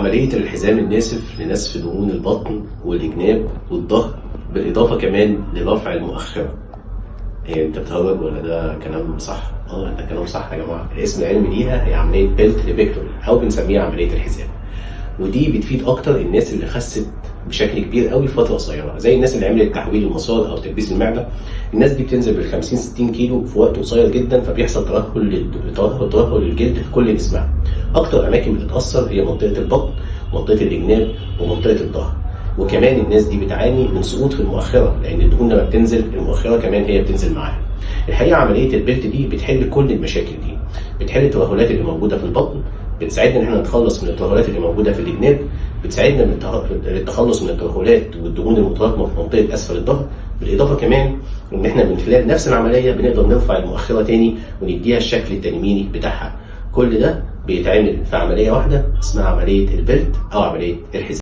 عملية الحزام الناسف لنسف دهون البطن والجناب والظهر، بالإضافة كمان لرفع المؤخرة. هي انت بتهرج ولا ده كلام صح؟ اه ده كلام صح يا جماعة. الاسم العلمي ليها هي عملية belt lipectomy أو بنسميها عملية الحزام. ودي بتفيد اكتر الناس اللي خست بشكل كبير قوي في فترة قصيره، زي الناس اللي عملت تحويل المسار او تكبيس المعده. الناس دي بتنزل بال 50 60 كيلو في وقت قصير جدا، فبيحصل ترهل للجلد في كل جسمها. اكتر اماكن بتتاثر هي منطقة البطن، منطقة الجناب، ومنطقة الظهر. وكمان الناس دي بتعاني من سقوط في المؤخره، لان الدهون لما بتنزل المؤخرة كمان هي بتنزل معاها. الحقيقة عملية ال belt دي بتحل كل المشاكل دي، بتحل الترهلات اللي موجودة في البطن، بتساعدنا ان احنا نتخلص من الترهلات اللي موجودة في الجناب، بتساعدنا للتخلص من الترهلات والدهون المتراكمة في منطقة اسفل الظهر. بالاضافة كمان ان احنا من خلال نفس العملية بنقدر نرفع المؤخرة تاني ونديها الشكل التنميلي بتاعها. كل ده بيتعمل في عملية واحدة اسمها عملية ال belt او عملية الحزام.